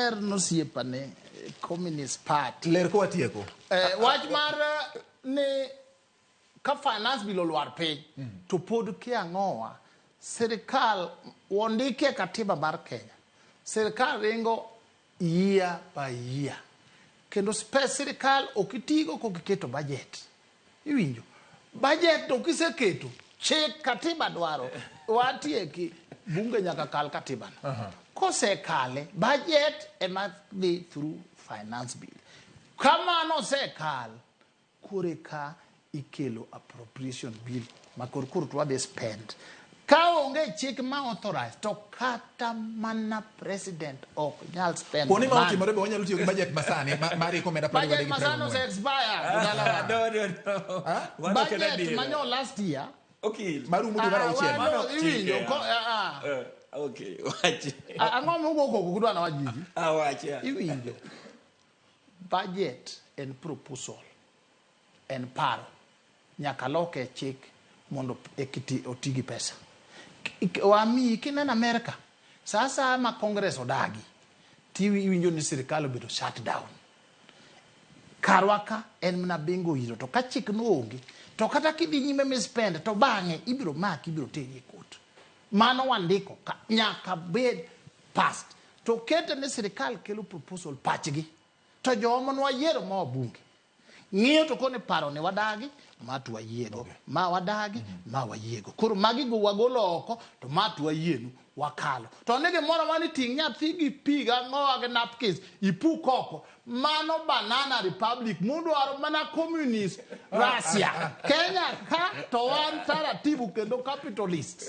Ler nosiepane Communist Party. Ler ko watieko. Wach mar ni ka finance bill olwar piny to pod kiang'owa sirikal wondikie katiba mar Kenya. Sirikal ringo year by year. Kendo pes sirikal ok itigo kok iketo budget. Iwinjo? Budget to kiseketo, chik katiba dwaro, watieki, bunge nyaka kal katiba no. Kosekale, budget ema dhi through finance bill. Kamano osekal, koro eka ikelo appropriation bill ma koro koro to wadhi spend. Ka onge chik ma authorize to kata mana president ok nyal spend Kuonde ma money. otimore be wanyalo tiyo gi budget masani mar iko omenda Budget 23 masani ose expire. Dalawa. No, no, no. Mano ok en Budget adiera. manyo last year. Okil. Marumo dwe mar Ah, auchiel. wano, Mano ok iwinjo, chike, ah, ah. Okay, wachi. Ah, Ang'o mowuok oko kudwa na wach gigi? Ah, wachi. Iwinjo. Budget en proposal. En paro. Nyaka loke chik mondo ekiti oti gi pesa. Wamiyi kineno Amerika, sa asaya ma Congress odagi, tiwinjo ni sirikal obedo shut down. Karwa ka en mana bingo iro to ka chik no onge to kata kidhi nyime mi spend to bang'e ibiro maki ibiro teri e court. Mano wandiko ka nyaka bed passed. To kete ni sirikal kelo proposal pachgi to joma nwayiero ma wabunge ng'iyo to kone paro ni wadagi ma to wayiego ma wadagi ma wayiego koro magi go wagolo oko to ma to wayienu wakalo to ni gimoro mani ting' nyathi gi pi gang'owa gi napkins ipuk oko mano banana republic mudwaro mana communist Russia Kenya ka to wan taratibu kendo capitalist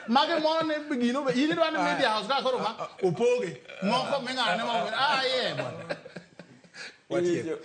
magi moro ni gino be in idwa ni media house ka koro ma opoge moko ming'ado ne moko ah yeah bwana Watieko.